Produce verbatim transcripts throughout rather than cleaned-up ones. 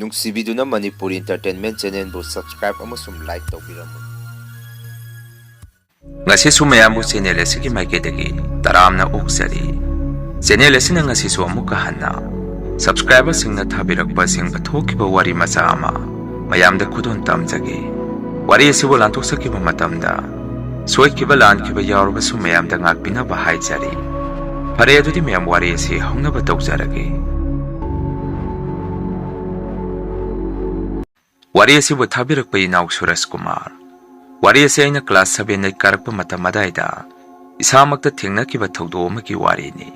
ꯅꯨꯡꯁꯤꯕꯤꯗꯨꯅ Manipur Entertainment Channelꯕꯨ subscribe ꯑꯃꯁꯨꯡ like ꯇꯧꯕꯤꯔꯝꯃꯨ꯫ ꯉꯁꯤꯁꯨ ꯃꯌꯥꯝꯕꯨ channel ꯑꯁꯤꯒꯤ ꯃꯥꯏꯀꯩꯗꯒꯤ ꯇꯔꯥꯝꯅ ꯑꯣꯛꯆꯔꯤ꯫ Channel ꯑꯁꯤꯅ ꯉꯁꯤꯁꯨ ꯑꯃꯨꯛꯀ ꯍꯟꯅ subscriberꯁꯤꯡꯅ ꯊꯥꯕꯤꯔꯛꯄ ꯁꯤꯡꯕ ꯊꯣꯛꯈꯤꯕ ꯋꯥꯔꯤ ꯃꯆꯥ ꯑꯃ ꯃꯌꯥꯝꯗ ꯈꯨꯗꯣꯜ ꯇꯝꯖꯒꯦ꯫ ꯋꯥꯔꯤ ꯑꯁꯤꯕꯨ ꯂꯥꯟꯊꯣꯛꯆꯈꯤꯕ ꯃꯇꯝꯗ ꯁꯣꯏꯈꯤꯕ ꯂꯥꯟꯈꯤꯕ ꯌꯥꯎꯔꯕꯁꯨ ꯃꯌꯥꯝꯗ ꯉꯥꯛꯄꯤꯅꯕ ꯍꯥꯏꯖꯔꯤ꯫ ꯐꯔꯦ, ꯑꯗꯨꯗꯤ ꯃꯌꯥꯝ ꯋꯥꯔꯤ ꯑꯁꯤ ꯍꯧꯅꯕ ꯇꯧꯖꯔꯒꯦ꯫ ꯋꯥꯔꯤ ꯑꯁꯤꯕꯨ ꯊꯥꯕꯤꯔꯛꯄ ꯏꯅꯥꯎ ꯁꯨꯔꯖ ꯀꯨꯃꯥꯔ꯫ ꯋꯥꯔꯤ ꯑꯁꯤ ꯑꯩꯅ class seven, eight ꯀꯥꯔꯛꯄ ꯃꯇꯝ ꯑꯗꯥꯏꯗ ꯏꯁꯥꯃꯛꯇ ꯊꯦꯡꯅꯈꯤꯕ ꯊꯧꯗꯣꯛ ꯑꯃꯒꯤ ꯋꯥꯔꯤꯅꯤ꯫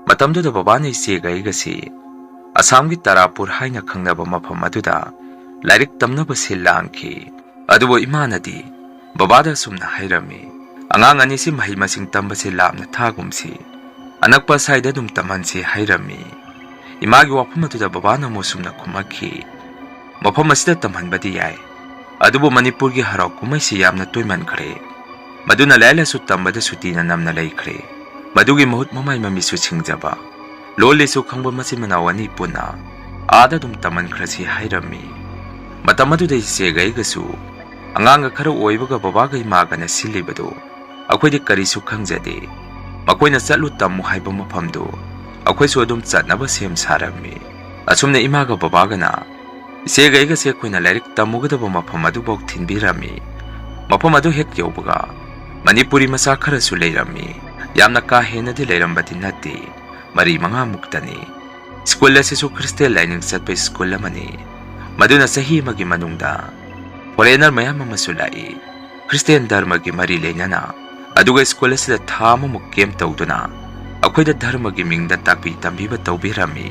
ꯃꯇꯝꯗꯨꯗ ꯕꯕꯥꯅ ꯏꯆꯦꯒ ꯑꯩꯒꯁꯤ ꯑꯁꯥꯝꯒꯤ ꯇꯥꯔꯥꯄꯨꯔ ꯍꯥꯏꯅ ꯈꯪꯅꯕ ꯃꯐꯝ ꯑꯗꯨꯗ ꯂꯥꯏꯔꯤꯛ ꯇꯝꯅꯕ ꯁꯤꯜ ꯂꯥꯡꯈꯤ꯫ ꯑꯗꯨꯕꯨ ꯏꯃꯥꯅꯗꯤ ꯕꯕꯥꯗ ꯑꯁꯨꯝꯅ ꯍꯥꯏꯔꯝꯃꯤ, "ꯑꯉꯥꯡ ꯑꯅꯤꯁꯤ ꯃꯍꯩ ꯃꯁꯤꯡ ꯇꯝꯕꯁꯤ ꯂꯥꯞꯅ ꯊꯥꯒꯨꯝꯁꯤ, ꯑꯅꯛꯄ ꯑꯁ꯭ꯋꯥꯏꯗ ꯑꯗꯨꯝ ꯇꯝꯍꯟꯁꯤ" ꯍꯥꯏꯔꯝꯃꯤ꯫ ꯏꯃꯥꯒꯤ ꯋꯥꯐꯝ ꯑꯗꯨꯗ ꯕꯕꯥꯅ ꯑꯃꯨꯛ ꯑꯁꯨꯝꯅ ꯈꯨꯝꯃꯛꯈꯤ, "ꯃꯐꯝ ꯑꯁꯤꯗ ꯇꯝꯍꯟꯕꯗꯤ ꯌꯥꯏ, ꯑꯗꯨꯕꯨ ꯃꯅꯤꯄꯨꯔꯒꯤ ꯍꯔꯥꯎ ꯀꯨꯝꯍꯩꯁꯤ ꯌꯥꯝꯅ ꯇꯣꯏꯃꯟꯈ꯭ꯔꯦ, ꯃꯗꯨꯅ ꯂꯥꯏꯔꯤꯛ ꯂꯥꯏꯁꯨ ꯇꯝꯕꯗ ꯁꯨꯇꯤꯅ ꯅꯝꯅ ꯂꯩꯈ꯭ꯔꯦ꯫ ꯃꯗꯨꯒꯤ ꯃꯍꯨꯠ ꯃꯃꯥꯏ ꯃꯃꯤꯠꯁꯨ ꯁꯤꯡꯖꯕ, ꯂꯣꯜ ꯂꯤꯁꯨ ꯈꯪꯕ ꯃꯆꯤꯟ ꯃꯅꯥꯎ ꯑꯅꯤ ꯄꯨꯟꯅ ꯑꯥꯗ ꯑꯗꯨꯝ ꯇꯝꯍꯟꯈ꯭ꯔꯁꯤ" ꯍꯥꯏꯔꯝꯃꯤ꯫ ꯃꯇꯝ ꯑꯗꯨꯗ ꯏꯆꯦꯒ ꯑꯩꯒꯁꯨ ꯑꯉꯥꯡꯒ ꯈꯔ ꯑꯣꯏꯕꯒ ꯕꯕꯥꯒ ꯏꯃꯥꯒꯅ ꯁꯤꯜꯂꯤꯕꯗꯨ ꯑꯩꯈꯣꯏꯗꯤ ꯀꯔꯤꯁꯨ ꯈꯪꯖꯗꯦ꯫ ꯃꯈꯣꯏꯅ ꯆꯠꯂꯨ ꯇꯝꯃꯨ ꯍꯥꯏꯕ ꯃꯐꯝꯗꯨ ꯑꯩꯈꯣꯏꯁꯨ ꯑꯗꯨꯝ ꯆꯠꯅꯕ ꯁꯦꯝ ꯁꯥꯔꯝꯃꯤ꯫ ꯑꯁꯨꯝꯅ ꯏꯃꯥꯒ ꯕꯕꯥꯒꯅ ꯏꯆꯦꯒ ꯑꯩꯒꯁꯦ ꯑꯩꯈꯣꯏꯅ ꯂꯥꯏꯔꯤꯛ ꯇꯝꯃꯨꯒꯗꯕ ꯃꯐꯝ ꯑꯗꯨꯐꯥꯎ ꯊꯤꯟꯕꯤꯔꯝꯃꯤ꯫ ꯃꯐꯝ ꯑꯗꯨ ꯍꯦꯛ ꯌꯧꯕꯒ ꯃꯅꯤꯄꯨꯔꯤ ꯃꯆꯥ ꯈꯔꯁꯨ ꯂꯩꯔꯝꯃꯤ꯫ ꯌꯥꯝꯅ ꯀꯥ ꯍꯦꯟꯅꯗꯤ ꯂꯩꯔꯝꯕꯗꯤ ꯅꯠꯇꯦ, ꯃꯔꯤ ꯃꯉꯥꯃꯨꯛꯇꯅꯤ꯫ ꯁ꯭ꯀꯨꯜ ꯑꯁꯤꯁꯨ ꯈ꯭ꯔꯤꯁꯇꯦꯟ ꯂꯥꯏꯅꯤꯡ ꯆꯠꯄ ꯁ꯭ꯀꯨꯜ ꯑꯃꯅꯤ꯫ ꯃꯗꯨꯅ ꯆꯍꯤ ꯑꯃꯒꯤ ꯃꯅꯨꯡꯗ foreigner ꯃꯌꯥꯝ ꯑꯃꯁꯨ ꯂꯥꯛꯏ꯫ ꯈ꯭ꯔꯤꯁꯇꯦꯟ ꯙꯔꯃꯒꯤ ꯃꯔꯤ ꯂꯩꯅꯅ, ꯑꯗꯨꯒ ꯁ꯭ꯀꯨꯜ ꯑꯁꯤꯗ ꯊꯥ ꯑꯃꯃꯨꯛ camp ꯇꯧꯗꯨꯅ ꯑꯩꯈꯣꯏꯗ ꯙꯔꯃꯒꯤ ꯃꯤꯡꯗ ꯇꯥꯛꯄꯤ ꯇꯝꯕꯤꯕ ꯇꯧꯕꯤꯔꯝꯃꯤ꯫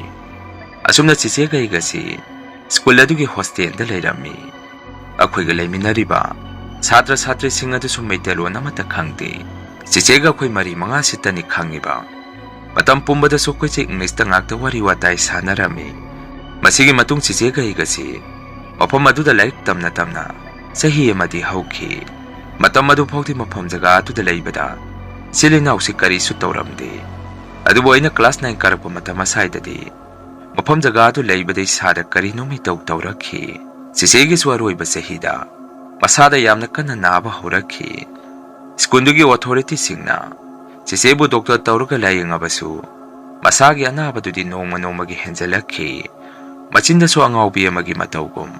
ꯑꯁꯨꯝꯅ ꯆꯤꯆꯦꯒ ꯑꯩꯒꯁꯤ ꯁ꯭ꯀꯨꯜ ꯑꯗꯨꯒꯤ hostelꯗ ꯂꯩꯔꯝꯃꯤ꯫ ꯑꯩꯈꯣꯏꯒ ꯂꯩꯃꯤꯟꯅꯔꯤꯕ ꯁꯥꯇ꯭ꯔ ꯁꯥꯇ꯭ꯔꯤꯁꯤꯡ ꯑꯗꯨꯁꯨ ꯃꯩꯇꯩꯂꯣꯟ ꯑꯃꯠꯇ ꯈꯪꯗꯦ꯫ ꯆꯤꯆꯦꯒ ꯑꯩꯈꯣꯏ ꯃꯔꯤ ꯃꯉꯥ ꯁꯤꯇꯅꯤ ꯈꯪꯉꯤꯕ꯫ ꯃꯇꯝ ꯄꯨꯝꯕꯗꯁꯨ ꯑꯩꯈꯣꯏꯁꯦ Englishꯇ ꯉꯥꯛꯇ ꯋꯥꯔꯤ ꯋꯥꯇꯥꯏ ꯁꯥꯟꯅꯔꯝꯃꯤ꯫ ꯃꯁꯤꯒꯤ ꯃꯇꯨꯡ ꯆꯤꯆꯦꯒ ꯑꯩꯒꯁꯤ ꯃꯐꯝ ꯑꯗꯨꯗ ꯂꯥꯏꯔꯤꯛ ꯇꯝꯅ ꯇꯝꯅ ꯆꯍꯤ ꯑꯃꯗꯤ ꯍꯧꯈꯤ꯫ ꯃꯇꯝ ꯑꯗꯨ ꯐꯥꯎꯗꯤ ꯃꯐꯝ ꯖꯒꯥ ꯑꯗꯨꯗ ꯂꯩꯕꯗ ꯏꯆꯤꯜ ꯏꯅꯥꯎꯁꯤ ꯀꯔꯤꯁꯨ ꯇꯧꯔꯝꯗꯦ꯫ ꯑꯗꯨꯕꯨ ꯑꯩꯅ class nine ꯀꯥꯔꯛꯄ ꯃꯇꯝ ꯑꯁ꯭ꯋꯥꯏꯗꯗꯤ ꯃꯐꯝ ꯖꯒꯥꯗꯨ ꯂꯩꯕꯗ ꯏꯁꯥꯗ ꯀꯔꯤꯅꯣꯝ ꯏꯇꯧ ꯇꯧꯔꯛꯈꯤ꯫ ꯆꯦꯆꯦꯒꯤꯁꯨ ꯑꯔꯣꯏꯕ ꯆꯍꯤꯗ ꯃꯁꯥꯗ ꯌꯥꯝꯅ ꯀꯟꯅ ꯅꯥꯕ ꯍꯧꯔꯛꯈꯤ꯫ ꯁ꯭ꯀꯨꯜꯗꯨꯒꯤ ꯑꯣꯊꯣꯔꯤꯇꯤꯁꯤꯡꯅ ꯆꯦꯆꯦꯕꯨ ꯗꯣꯛꯇꯔ ꯇꯧꯔꯒ ꯂꯥꯌꯦꯡꯉꯕꯁꯨ, ꯃꯁꯥꯒꯤ ꯑꯅꯥꯕꯗꯨꯗꯤ ꯅꯣꯡꯃ ꯅꯣꯡꯃꯒꯤ ꯍꯦꯟꯖꯜꯂꯛꯈꯤ꯫ ꯃꯆꯤꯟꯗꯁꯨ ꯑꯉꯥꯎꯕꯤ ꯑꯃꯒꯤ ꯃꯇꯧꯒꯨꯝ,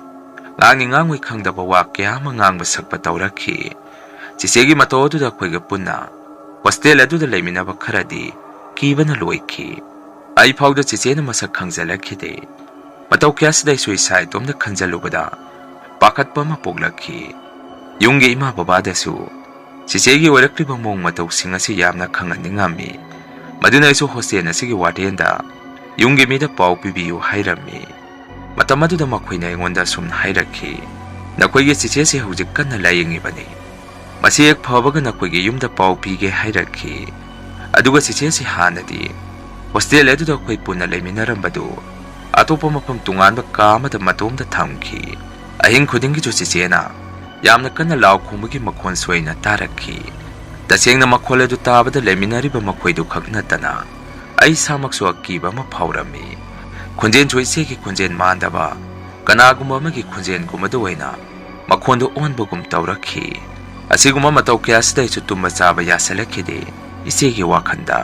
ꯉꯥꯡꯅꯤ ꯉꯥꯡꯉꯣꯏ ꯈꯪꯗꯕ ꯋꯥ ꯀꯌꯥ ꯑꯃ ꯉꯥꯡꯕ ꯁꯛꯄ ꯇꯧꯔꯛꯈꯤ꯫ ꯆꯦꯆꯦꯒꯤ ꯃꯇꯧ ꯑꯗꯨꯗ ꯑꯩꯈꯣꯏꯒ ꯄꯨꯟꯅ ꯍꯣꯁꯇꯦꯜ ꯑꯗꯨꯗ ꯂꯩꯃꯤꯟꯅꯕ ꯈꯔꯗꯤ ꯀꯤꯕꯅ ꯂꯣꯏꯈꯤ꯫ ꯑꯩ ꯐꯥꯎꯗ ꯆꯦꯆꯦꯅ ꯃꯁꯛ ꯈꯪꯖꯜꯂꯛꯈꯤꯗꯦ꯫ ꯃꯇꯧ ꯀꯌꯥꯁꯤꯗ ꯑꯩꯁꯨ ꯏꯁꯥ ꯏꯇꯣꯝꯇ ꯈꯟꯖꯜꯂꯨꯕꯗ ꯄꯥꯈꯠꯄ ꯑꯃ ꯄꯣꯛꯂꯛꯈꯤ꯫ ꯌꯨꯝꯒꯤ ꯏꯃꯥ ꯕꯕꯥꯗꯁꯨ ꯆꯦꯆꯦꯒꯤ ꯑꯣꯏꯔꯛꯂꯤꯕ ꯃꯑꯣꯡ ꯃꯇꯧꯁꯤꯡ ꯑꯁꯤ ꯌꯥꯝꯅ ꯈꯪꯍꯟꯅꯤꯡꯉꯝꯃꯤ꯫ ꯃꯗꯨꯅ ꯑꯩꯁꯨ ꯍꯣꯁꯇꯦꯜ ꯑꯁꯤꯒꯤ ꯋꯥꯔꯗꯦꯟꯗ ꯌꯨꯝꯒꯤ ꯃꯤꯗ ꯄꯥꯎ ꯄꯤꯕꯤꯌꯨ ꯍꯥꯏꯔꯝꯃꯤ꯫ ꯃꯇꯝ ꯑꯗꯨꯗ ꯃꯈꯣꯏꯅ ꯑꯩꯉꯣꯟꯗ ꯑꯁꯨꯝꯅ ꯍꯥꯏꯔꯛꯈꯤ, "ꯅꯈꯣꯏꯒꯤ ꯆꯦꯆꯦꯁꯤ ꯍꯧꯖꯤꯛ ꯀꯟꯅ ꯂꯥꯌꯦꯡꯉꯤꯕꯅꯤ꯫ ꯃꯁꯤ ꯍꯦꯛ ꯐꯕꯒ ꯅꯈꯣꯏꯒꯤ ꯌꯨꯝꯗ ꯄꯥꯎ ꯄꯤꯒꯦ" ꯍꯥꯏꯔꯛꯈꯤ꯫ ꯑꯗꯨꯒ ꯆꯦꯆꯦꯁꯤ ꯍꯥꯟꯅꯗꯤ ꯍꯣꯁꯇꯦꯜ ꯑꯗꯨꯗ ꯑꯩꯈꯣꯏ ꯄꯨꯟꯅ ꯂꯩꯃꯤꯟꯅꯔꯝꯕꯗꯨ ꯑꯇꯣꯞꯄ ꯃꯐꯝ ꯇꯣꯉꯥꯟꯕ ꯀꯥ ꯑꯃꯗ ꯃꯇꯣꯝꯇ ꯊꯝꯈꯤ꯫ ꯑꯍꯤꯡ ꯈꯨꯗꯤꯡꯒꯤꯁꯨ ꯆꯦꯆꯦꯅ ꯌꯥꯝꯅ ꯀꯟꯅ ꯂꯥꯎ ꯈꯣꯡꯕꯒꯤ ꯃꯈꯣꯟ ꯁꯣꯏꯅ ꯇꯥꯔꯛꯈꯤ꯫ ꯇꯁꯦꯡꯅ ꯃꯈꯣꯜ ꯑꯗꯨ ꯇꯥꯕꯗ ꯂꯩꯃꯤꯟꯅꯔꯤꯕ ꯃꯈꯣꯏꯗꯨ ꯈꯛ ꯅꯠꯇꯅ ꯑꯩ ꯏꯁꯥꯃꯛꯁꯨ ꯑꯀꯤꯕ ꯑꯃ ꯐꯥꯎꯔꯝꯃꯤ꯫ ꯈꯣꯟꯖꯦꯜꯁꯨ ꯏꯆꯦꯒꯤ ꯈꯣꯟꯖꯦꯜ ꯃꯥꯟꯗꯕ, ꯀꯅꯥꯒꯨꯝꯕ ꯑꯃꯒꯤ ꯈꯣꯟꯖꯦꯜꯒꯨꯝꯕꯗ ꯑꯣꯏꯅ ꯃꯈꯣꯟꯗꯨ ꯑꯣꯟꯕꯒꯨꯝ ꯇꯧꯔꯛꯈꯤ꯫ ꯑꯁꯤꯒꯨꯝꯕ ꯃꯇꯧ ꯀꯌꯥꯁꯤꯗ ꯑꯩꯁꯨ ꯇꯨꯝꯕ ꯆꯥꯕ ꯌꯥꯁꯤꯜꯂꯛꯈꯤꯗꯦ꯫ ꯏꯆꯦꯒꯤ ꯋꯥꯈꯜꯗ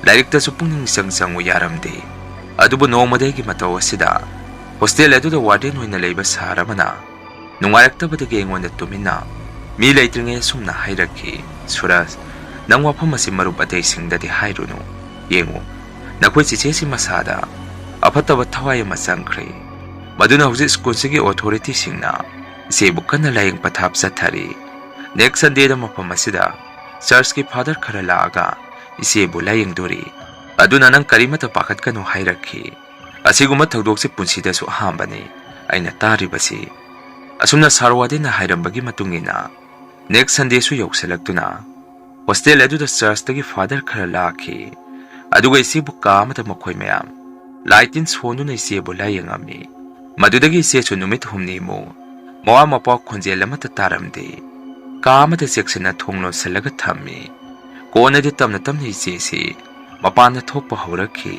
ꯂꯥꯏꯔꯤꯛꯇꯁꯨ ꯄꯨꯛꯅꯤꯡ ꯏꯆꯪ ꯆꯪꯉꯨ ꯌꯥꯔꯝꯗꯦ꯫ ꯑꯗꯨꯕꯨ ꯅꯣꯡꯃꯗꯤ ꯑꯩꯒꯤ ꯃꯇꯧ ꯑꯁꯤꯗ ꯍꯣꯁꯇꯦꯜ ꯑꯗꯨꯗ ꯋꯥꯔꯗꯦꯟ ꯑꯣꯏꯅ ꯂꯩꯕ ꯁꯥꯔ ꯑꯃꯅ ꯅꯨꯡꯉꯥꯏꯔꯛꯇꯕꯗꯒꯤ ꯑꯩꯉꯣꯟꯗ ꯇꯨꯃꯤꯟꯅ ꯃꯤ ꯂꯩꯇ꯭ꯔꯤꯉꯩ ꯑꯁꯨꯝꯅ ꯍꯥꯏꯔꯛꯈꯤ, "ꯁꯨꯔꯖ, ꯅꯪ ꯋꯥꯐꯝ ꯑꯁꯤ ꯃꯔꯨꯞ ꯑꯇꯩꯁꯤꯡꯗꯗꯤ ꯍꯥꯏꯔꯨꯅꯨ꯫ ꯌꯦꯡꯉꯨ, ꯅꯈꯣꯏ ꯆꯦꯆꯦꯁꯤ ꯃꯁꯥꯗ ꯑꯐꯠꯇꯕ ꯊꯋꯥꯏ ꯑꯃ ꯆꯪꯈ꯭ꯔꯦ꯫ ꯃꯗꯨꯅ ꯍꯧꯖꯤꯛ ꯁ꯭ꯀꯨꯜꯁꯤꯒꯤ ꯑꯣꯊꯣꯔꯤꯇꯤꯁꯤꯡꯅ ꯏꯆꯦꯕꯨ ꯀꯟꯅ ꯂꯥꯌꯦꯡ ꯄꯊꯥꯞ ꯆꯠꯊꯔꯤ꯫ ꯅꯦꯛꯁ ꯁꯟꯗꯦꯗ ꯃꯐꯝ ꯑꯁꯤꯗ ꯆꯔꯆꯀꯤ ꯐꯥꯗꯔ ꯈꯔ ꯂꯥꯛꯑꯒ ꯏꯆꯦꯕꯨ ꯂꯥꯌꯦꯡꯗꯣꯔꯤ꯫ ꯑꯗꯨꯅ ꯅꯪ ꯀꯔꯤꯃꯠꯇ ꯄꯥꯈꯠꯀꯅꯨ" ꯍꯥꯏꯔꯛꯈꯤ꯫ ꯑꯁꯤꯒꯨꯝꯕ ꯊꯧꯗꯣꯛꯁꯤ ꯄꯨꯟꯁꯤꯗꯁꯨ ꯑꯍꯥꯟꯕꯅꯤ ꯑꯩꯅ ꯇꯥꯔꯤꯕꯁꯤ꯫ ꯑꯁꯨꯝꯅ ꯁꯥꯔ ꯋꯥꯔꯗꯦꯟꯅ ꯍꯥꯏꯔꯝꯕꯒꯤ ꯃꯇꯨꯡ ꯏꯟꯅ ꯅꯦꯛꯁ ꯁꯟꯗꯦꯁꯨ ꯌꯧꯁꯤꯜꯂꯛꯇꯨꯅ ꯍꯣꯁꯇꯦꯜ ꯑꯗꯨꯗ ꯆꯔꯆꯇꯒꯤ ꯐꯥꯗꯔ ꯈꯔ ꯂꯥꯛꯈꯤ꯫ ꯑꯗꯨꯒ ꯏꯆꯦꯕꯨ ꯀꯥ ꯑꯃꯗ ꯃꯈꯣꯏ ꯃꯌꯥꯝ ꯂꯥꯏ ꯇꯤꯟ ꯁꯣꯟꯗꯨꯅ ꯏꯆꯦꯕꯨ ꯂꯥꯌꯦꯡꯉꯝꯃꯤ꯫ ꯃꯗꯨꯗꯒꯤ ꯏꯆꯦꯁꯨ ꯅꯨꯃꯤꯠ ꯍꯨꯝꯅꯤꯃꯨꯛ ꯃꯋꯥ ꯃꯄꯥ ꯈꯣꯟꯖꯦꯜ ꯑꯃꯠꯇ ꯇꯥꯔꯝꯗꯦ꯫ ꯀꯥ ꯑꯃꯗ ꯆꯦꯛꯁꯤꯟꯅ ꯊꯣꯡ ꯂꯣꯟꯁꯤꯜꯂꯒ ꯊꯝꯃꯤ꯫ ꯀꯣꯟꯅꯗꯤ ꯇꯞꯅ ꯇꯞꯅ ꯏꯆꯦꯁꯤ ꯃꯄꯥꯟꯗ ꯊꯣꯛꯄ ꯍꯧꯔꯛꯈꯤ꯫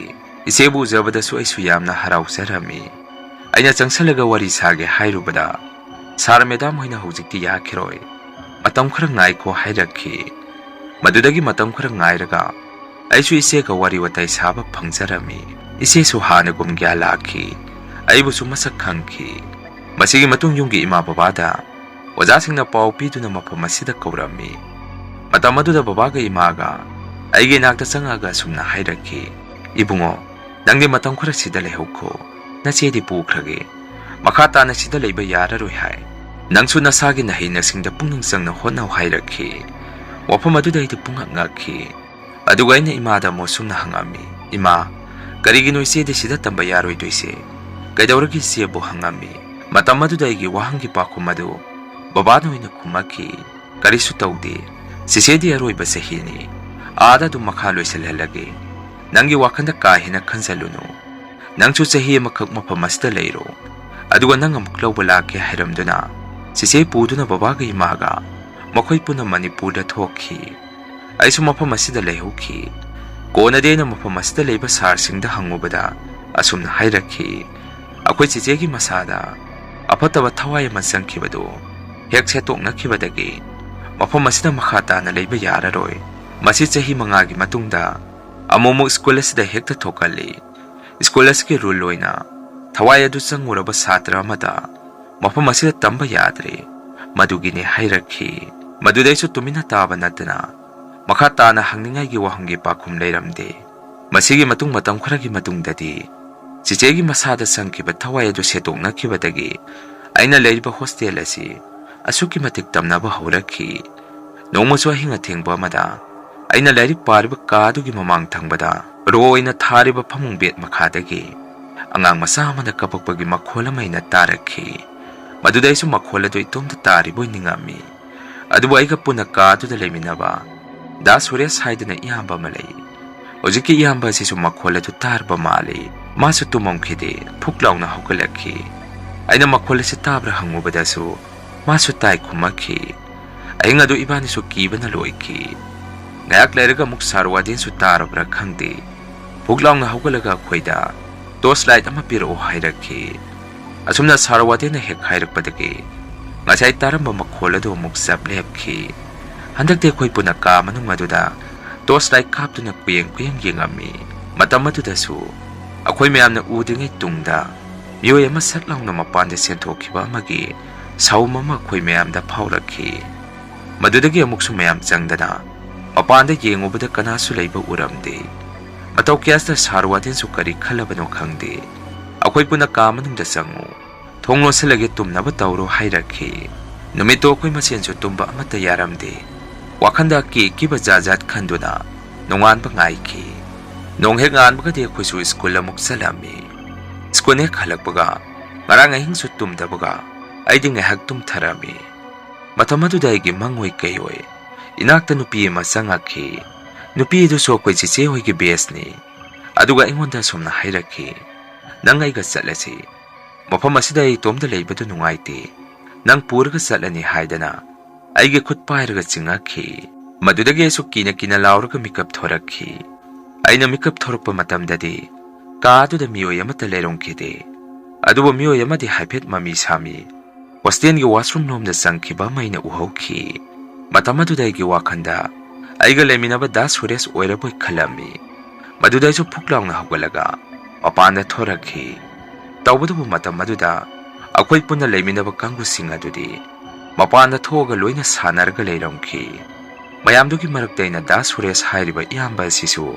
ꯏꯆꯦꯕꯨ ꯎꯖꯕꯗꯁꯨ ꯑꯩꯁꯨ ꯌꯥꯝꯅ ꯍꯔꯥꯎꯖꯔꯝꯃꯤ꯫ ꯑꯩꯅ ꯆꯪꯁꯜꯂꯒ ꯋꯥꯔꯤ ꯁꯥꯒꯦ ꯍꯥꯏꯔꯨꯕꯗ, "ꯁꯥꯔ, ꯃꯦꯗꯥꯝ ꯍꯣꯏꯅ ꯍꯧꯖꯤꯛꯇꯤ ꯌꯥꯈꯤꯔꯣꯏ, ꯃꯇꯝ ꯈꯔ ꯉꯥꯏꯈꯣ" ꯍꯥꯏꯔꯛꯈꯤ꯫ ꯃꯗꯨꯗꯒꯤ ꯃꯇꯝ ꯈꯔ ꯉꯥꯏꯔꯒ ꯑꯩꯁꯨ ꯏꯆꯦꯒ ꯋꯥꯔꯤ ꯋꯥꯇꯥꯏ ꯁꯥꯕ ꯐꯪꯖꯔꯝꯃꯤ꯫ ꯏꯆꯦꯁꯨ ꯍꯥꯟꯅꯒꯨꯝ ꯒ꯭ꯌꯥꯟ ꯂꯥꯛꯈꯤ, ꯑꯩꯕꯨꯁꯨ ꯃꯁꯛ ꯈꯪꯈꯤ꯫ ꯃꯁꯤꯒꯤ ꯃꯇꯨꯡ ꯌꯨꯝꯒꯤ ꯏꯃꯥ ꯕꯕꯥꯗ ꯑꯣꯖꯥꯁꯤꯡꯅ ꯄꯥꯎ ꯄꯤꯗꯨꯅ ꯃꯐꯝ ꯑꯁꯤꯗ ꯀꯧꯔꯝꯃꯤ꯫ ꯃꯇꯝ ꯑꯗꯨꯗ ꯕꯕꯥꯒ ꯏꯃꯥꯒ ꯑꯩꯒꯤ ꯏꯅꯥꯛꯇ ꯆꯪꯉꯛꯑꯒ ꯑꯁꯨꯝꯅ ꯍꯥꯏꯔꯛꯈꯤ, "ꯏꯕꯨꯡꯉꯣ, ꯅꯪꯗꯤ ꯃꯇꯝ ꯈꯔ ꯁꯤꯗ ꯂꯩꯍꯧꯈꯣ, ꯅꯆꯦꯗꯤ ꯄꯨꯈ꯭ꯔꯒꯦ꯫ ꯃꯈꯥ ꯇꯥꯅ ꯁꯤꯗ ꯂꯩꯕ ꯌꯥꯔꯔꯣꯏ" ꯍꯥꯏ꯫ "ꯅꯪꯁꯨ ꯅꯁꯥꯒꯤ ꯅꯍꯩ ꯅꯁꯤꯡꯗ ꯄꯨꯛꯅꯤꯡ ꯆꯪꯅ ꯍꯣꯠꯅꯧ" ꯍꯥꯏꯔꯛꯈꯤ꯫ ꯋꯥꯐꯝ ꯑꯗꯨꯗ ꯑꯩꯗꯤ ꯄꯨꯡꯉꯛ ꯉꯛꯈꯤ꯫ ꯑꯗꯨꯒ ꯑꯩꯅ ꯏꯃꯥꯗ ꯑꯃꯨꯛ ꯁꯨꯝꯅ ꯍꯪꯉꯝꯃꯤ, "ꯏꯃꯥ, ꯀꯔꯤꯒꯤꯅꯣ ꯏꯆꯦꯗꯤ ꯁꯤꯗ ꯇꯝꯕ ꯌꯥꯔꯣꯏꯗꯣꯏꯁꯦ? ꯀꯩꯗꯧꯔꯒꯦ ꯏꯆꯦꯕꯨ?" ꯍꯪꯉꯝꯃꯤ꯫ ꯃꯇꯝ ꯑꯗꯨꯗ ꯑꯩꯒꯤ ꯋꯥꯍꯪꯒꯤ ꯄꯥꯎꯈꯨꯝ ꯑꯗꯨ ꯕꯕꯥꯅ ꯑꯣꯏꯅ ꯈꯨꯝꯃꯛꯈꯤ, "ꯀꯔꯤꯁꯨ ꯇꯧꯗꯦ꯫ ꯆꯤꯆꯦꯗꯤ ꯑꯔꯣꯏꯕ ꯆꯍꯤꯅꯤ꯫ ꯑꯥꯗ ꯑꯗꯨꯝ ꯃꯈꯥ ꯂꯣꯏꯁꯤꯜꯍꯜꯂꯒꯦ꯫ ꯅꯪꯒꯤ ꯋꯥꯈꯜꯗ ꯀꯥ ꯍꯦꯟꯅ ꯈꯟꯖꯜꯂꯨꯅꯨ꯫ ꯅꯪꯁꯨ ꯆꯍꯤ ꯑꯃꯈꯛ ꯃꯐꯝ ꯑꯁꯤꯗ ꯂꯩꯔꯣ꯫ ꯑꯗꯨꯒ ꯅꯪ ꯑꯃꯨꯛ ꯂꯧꯕ ꯂꯥꯛꯀꯦ" ꯍꯥꯏꯔꯝꯗꯨꯅ ꯆꯤꯆꯦ ꯄꯨꯗꯨꯅ ꯕꯕꯥꯒ ꯏꯃꯥꯒ ꯃꯈꯣꯏ ꯄꯨꯟꯅ ꯃꯅꯤꯄꯨꯔꯗ ꯊꯣꯛꯈꯤ꯫ ꯑꯩꯁꯨ ꯃꯐꯝ ꯑꯁꯤꯗ ꯂꯩꯍꯧꯈꯤ꯫ ꯀꯣꯟꯅꯗꯤ ꯑꯩꯅ ꯃꯐꯝ ꯑꯁꯤꯗ ꯂꯩꯕ ꯁꯥꯔꯁꯤꯡꯗ ꯍꯪꯉꯨꯕꯗ ꯑꯁꯨꯝꯅ ꯍꯥꯏꯔꯛꯈꯤ, "ꯑꯩꯈꯣꯏ ꯆꯤꯆꯦꯒꯤ ꯃꯁꯥꯗ ꯑꯐꯠꯇꯕ ꯊꯋꯥꯏ ꯑꯃ ꯆꯪꯈꯤꯕꯗꯨ ꯍꯦꯛ ꯁꯦꯠꯇꯣꯛꯅꯈꯤꯕꯗꯒꯤ ꯃꯐꯝ ꯑꯁꯤꯗ ꯃꯈꯥ ꯇꯥꯅ ꯂꯩꯕ ꯌꯥꯔꯔꯣꯏ꯫ ꯃꯁꯤ ꯆꯍꯤ ꯃꯉꯥꯒꯤ ꯃꯇꯨꯡꯗ ꯑꯃꯨꯛꯃꯨꯛ ꯁ꯭ꯀꯨꯜ ꯑꯁꯤꯗ ꯍꯦꯛꯇ ꯊꯣꯛꯀꯜꯂꯤ꯫ ꯁ꯭ꯀꯨꯜ ꯑꯁꯤꯒꯤ ꯔꯨꯜ ꯑꯣꯏꯅ ꯊꯋꯥꯏ ꯑꯗꯨ ꯆꯪꯉꯨꯔꯕ ꯁꯥꯇ꯭ꯔ ꯑꯃꯗ ꯃꯐꯝ ꯑꯁꯤꯗ ꯇꯝꯕ ꯌꯥꯗ꯭ꯔꯦ꯫ ꯃꯗꯨꯒꯤꯅꯦ" ꯍꯥꯏꯔꯛꯈꯤ꯫ ꯃꯗꯨꯗꯩꯁꯨ ꯇꯨꯃꯤꯟꯅ ꯇꯥꯕ ꯅꯠꯇꯅ ꯃꯈꯥ ꯇꯥꯅ ꯍꯪꯅꯤꯡꯉꯥꯏꯒꯤ ꯋꯥꯍꯪꯒꯤ ꯄꯥꯎꯈꯨꯝ ꯂꯩꯔꯝꯗꯦ꯫ ꯃꯁꯤꯒꯤ ꯃꯇꯨꯡ ꯃꯇꯝ ꯈꯔꯒꯤ ꯃꯇꯨꯡꯗꯗꯤ ꯆꯤꯆꯦꯒꯤ ꯃꯁꯥꯗ ꯆꯪꯈꯤꯕ ꯊꯋꯥꯏ ꯑꯗꯨ ꯁꯦꯡꯗꯣꯛꯅꯈꯤꯕꯗꯒꯤ ꯑꯩꯅ ꯂꯩꯔꯤꯕ ꯍꯣꯁꯇꯦꯜ ꯑꯁꯤ ꯑꯁꯨꯛꯀꯤ ꯃꯇꯤꯛ ꯇꯝꯅꯕ ꯍꯧꯔꯛꯈꯤ꯫ ꯅꯣꯡꯃꯁꯨ ꯑꯍꯤꯡ ꯑꯊꯦꯡꯕ ꯑꯃꯗ ꯑꯩꯅ ꯂꯥꯏꯔꯤꯛ ꯄꯥꯔꯤꯕ ꯀꯥ ꯑꯗꯨꯒꯤ ꯃꯃꯥꯡ ꯊꯪꯕꯗ ꯔꯣ ꯑꯣꯏꯅ ꯊꯥꯔꯤꯕ ꯐꯃꯨꯡ ꯕꯦꯗ ꯃꯈꯥꯗꯒꯤ ꯑꯉꯥꯡ ꯃꯆꯥ ꯑꯃꯅ ꯀꯞꯄꯛꯄꯒꯤ ꯃꯈꯣꯜ ꯑꯃ ꯑꯩꯅ ꯇꯥꯔꯛꯈꯤ꯫ ꯃꯗꯨꯗ ꯑꯩꯁꯨ ꯃꯈꯣꯜ ꯑꯗꯨ ꯏꯇꯣꯝꯇ ꯇꯥꯔꯤꯕꯣꯏ ꯅꯤꯡꯉꯝꯃꯤ꯫ ꯑꯗꯨꯕꯨ ꯑꯩꯒ ꯄꯨꯟꯅ ꯀꯥ ꯑꯗꯨꯗ ꯂꯩꯃꯤꯟꯅꯕ ꯗꯥ ꯁꯨꯔꯦꯁ ꯍꯥꯏꯗꯅ ꯏꯌꯥꯝꯕ ꯑꯃ ꯂꯩ꯫ ꯍꯧꯖꯤꯛꯀꯤ ꯏꯌꯥꯝꯕ ꯑꯁꯤꯁꯨ ꯃꯈꯣꯜ ꯑꯗꯨ ꯇꯥꯔꯕ ꯃꯥꯜꯂꯤ꯫ ꯃꯥꯁꯨ ꯇꯨꯝꯃꯝꯈꯤꯗꯦ, ꯐꯨꯛ ꯂꯥꯎꯅ ꯍꯧꯒꯠꯂꯛꯈꯤ꯫ ꯑꯩꯅ ꯃꯈꯣꯜ ꯑꯁꯤ ꯇꯥꯕ꯭ꯔꯥ ꯍꯪꯉꯨꯕꯗꯁꯨ ꯃꯥꯁꯨ ꯇꯥꯏ ꯈꯨꯝꯃꯛꯈꯤ꯫ ꯑꯍꯤꯡ ꯑꯗꯨ ꯏꯕꯥꯅꯤꯁꯨ ꯀꯤꯕꯅ ꯂꯣꯏꯈꯤ꯫ ꯉꯥꯏꯍꯥꯛ ꯂꯩꯔꯒ ꯑꯃꯨꯛ ꯁꯥꯔ ꯋꯥꯔꯗꯦꯟꯁꯨ ꯇꯥꯔꯕ꯭ꯔꯥ ꯈꯪꯗꯦ, ꯍꯨꯛ ꯂꯥꯎꯅ ꯍꯧꯒꯠꯂꯒ ꯑꯩꯈꯣꯏꯗ "ꯇꯣꯔꯆ ꯂꯥꯏꯠ ꯑꯃ ꯄꯤꯔꯛꯑꯣ" ꯍꯥꯏꯔꯛꯈꯤ꯫ ꯑꯁꯨꯝꯅ ꯁꯥꯔ ꯋꯥꯔꯗꯦꯟꯅ ꯍꯦꯛ ꯍꯥꯏꯔꯛꯄꯗꯒꯤ ꯉꯁꯥꯏ ꯇꯥꯔꯝꯕ ꯃꯈꯣꯜ ꯑꯗꯨ ꯑꯃꯨꯛ ꯆꯞ ꯂꯦꯞꯈꯤ꯫ ꯍꯟꯗꯛꯇꯤ ꯑꯩꯈꯣꯏ ꯄꯨꯟꯅ ꯀꯥ ꯃꯅꯨꯡ ꯑꯗꯨꯗ ꯇꯣꯔꯆ ꯂꯥꯏꯠ ꯀꯥꯞꯇꯨꯅ ꯀꯨꯌꯦꯡ ꯀꯨꯌꯦꯡ ꯌꯦꯡꯉꯝꯃꯤ꯫ ꯃꯇꯝ ꯑꯗꯨꯗꯁꯨ ꯑꯩꯈꯣꯏ ꯃꯌꯥꯝꯅ ꯎꯗ꯭ꯔꯤꯉꯩ ꯇꯨꯡꯗ ꯃꯤꯑꯣꯏ ꯑꯃ ꯁꯠ ꯂꯥꯎꯅ ꯃꯄꯥꯟꯗ ꯆꯦꯟꯊꯣꯛꯈꯤꯕ ꯑꯃꯒꯤ ꯁꯥꯎꯝ ꯑꯃ ꯑꯩꯈꯣꯏ ꯃꯌꯥꯝꯗ ꯐꯥꯎꯔꯛꯈꯤ꯫ ꯃꯗꯨꯗꯒꯤ ꯑꯃꯨꯛꯁꯨ ꯃꯌꯥꯝ ꯆꯪꯗꯅ ꯃꯄꯥꯟꯗ ꯌꯦꯡꯉꯨꯕꯗ ꯀꯅꯥꯁꯨ ꯂꯩꯕ ꯎꯔꯝꯗꯦ꯫ ꯃꯇꯧ ꯀꯌꯥꯁꯤꯗ ꯁꯥꯔ ꯋꯥꯔꯗꯦꯟꯁꯨ ꯀꯔꯤ ꯈꯜꯂꯕꯅꯣ ꯈꯪꯗꯦ꯫ "ꯑꯩꯈꯣꯏ ꯄꯨꯟꯅ ꯀꯥ ꯃꯅꯨꯡꯗ ꯆꯪꯉꯨ, ꯊꯣꯡ ꯂꯣꯟꯁꯤꯜꯂꯒꯦ, ꯇꯨꯝꯅꯕ ꯇꯧꯔꯣ" ꯍꯥꯏꯔꯛꯈꯤ꯫ ꯅꯨꯃꯤꯠꯇꯣ ꯑꯩꯈꯣꯏ ꯃꯁꯦꯟꯁꯨ ꯇꯨꯝꯕ ꯑꯃꯠꯇ ꯌꯥꯔꯝꯗꯦ꯫ ꯋꯥꯈꯟꯗ ꯑꯀꯤ ꯑꯀꯤꯕ ꯖꯥꯠ ꯖꯥꯠ ꯈꯟꯗꯨꯅ ꯅꯣꯡꯉꯥꯟꯕ ꯉꯥꯏꯈꯤ꯫ ꯅꯣꯡ ꯍꯦꯛ ꯉꯥꯟꯕꯒꯗꯤ ꯑꯩꯈꯣꯏꯁꯨ ꯁ꯭ꯀꯨꯜ ꯑꯃꯨꯛ ꯆꯠꯂꯝꯃꯤ꯫ ꯁ꯭ꯀꯨꯜ ꯍꯦꯛ ꯍꯜꯂꯛꯄꯒ ꯉꯔꯥꯡ ꯑꯍꯤꯡꯁꯨ ꯇꯨꯝꯗꯕꯒ ꯑꯩꯗꯤ ꯉꯥꯏꯍꯥꯛ ꯇꯨꯝꯊꯔꯝꯃꯤ꯫ ꯃꯇꯝ ꯑꯗꯨꯗ ꯑꯩꯒꯤ ꯃꯪꯑꯣꯏ ꯀꯩꯑꯣꯏ ꯏꯅꯥꯛꯇ ꯅꯨꯄꯤ ꯑꯃ ꯆꯪꯉꯛꯈꯤ꯫ ꯅꯨꯄꯤ ꯑꯗꯨꯁꯨ ꯑꯩꯈꯣꯏ ꯆꯦꯆꯦ ꯍꯣꯏꯒꯤ ꯕꯦꯁꯅꯤ꯫ ꯑꯗꯨꯒ ꯑꯩꯉꯣꯟꯗ ꯑꯁꯨꯝꯅ ꯍꯥꯏꯔꯛꯈꯤ, "ꯅꯪ ꯑꯩꯒ ꯆꯠꯂꯁꯤ꯫ ꯃꯐꯝ ꯑꯁꯤꯗ ꯑꯩ ꯏꯇꯣꯝꯇ ꯂꯩꯕꯗꯨ ꯅꯨꯡꯉꯥꯏꯇꯦ꯫ ꯅꯪ ꯄꯨꯔꯒ ꯆꯠꯂꯅꯤ" ꯍꯥꯏꯗꯅ ꯑꯩꯒꯤ ꯈꯨꯠ ꯄꯥꯏꯔꯒ ꯆꯤꯡꯉꯛꯈꯤ꯫ ꯃꯗꯨꯗꯒꯤ ꯑꯩꯁꯨ ꯀꯤꯅ ꯀꯤꯅ ꯂꯥꯎꯔꯒ ꯃꯤꯀꯞ ꯊꯣꯔꯛꯈꯤ꯫ ꯑꯩꯅ ꯃꯤꯀꯞ ꯊꯣꯔꯛꯄ ꯃꯇꯝꯗꯗꯤ ꯀꯥ ꯑꯗꯨꯗ ꯃꯤꯑꯣꯏ ꯑꯃꯠꯇ ꯂꯩꯔꯝꯈꯤꯗꯦ꯫ ꯑꯗꯨꯕꯨ ꯃꯤꯑꯣꯏ ꯑꯃꯗꯤ ꯍꯥꯏꯐꯦꯠ ꯃꯃꯤ ꯁꯥꯃꯤ ꯍꯣꯁꯇꯦꯜꯒꯤ ꯋꯥꯁꯔꯨꯝ ꯂꯣꯝꯗ ꯆꯪꯈꯤꯕ ꯑꯃ ꯑꯩꯅ ꯎꯍꯧꯈꯤ꯫ ꯃꯇꯝ ꯑꯗꯨꯗ ꯑꯩꯒꯤ ꯋꯥꯈꯜꯗ ꯑꯩꯒ ꯂꯩꯃꯤꯟꯅꯕ ꯗꯥ ꯁꯨꯔꯦꯁ ꯑꯣꯏꯔꯕꯣꯏ ꯈꯜꯂꯝꯃꯤ꯫ ꯃꯗꯨꯗ ꯑꯩꯁꯨ ꯐꯨꯛ ꯂꯥꯎꯅ ꯍꯧꯒꯠꯂꯒ ꯃꯄꯥꯟꯗ ꯊꯣꯔꯛꯈꯤ꯫ ꯇꯧꯕꯇꯕꯨ ꯃꯇꯝ ꯑꯗꯨꯗ ꯑꯩꯈꯣꯏ ꯄꯨꯟꯅ ꯂꯩꯃꯤꯟꯅꯕ ꯀꯥꯡꯕꯨꯁꯤꯡ ꯑꯗꯨꯗꯤ ꯃꯄꯥꯟꯗ ꯊꯣꯛꯑꯒ ꯂꯣꯏꯅ ꯁꯥꯟꯅꯔꯒ ꯂꯩꯔꯝꯈꯤ꯫ ꯃꯌꯥꯝꯗꯨꯒꯤ ꯃꯔꯛꯇ ꯑꯩꯅ ꯗꯥ ꯁꯨꯔꯦꯁ ꯍꯥꯏꯔꯤꯕ ꯏꯌꯥꯝꯕ ꯑꯁꯤꯁꯨ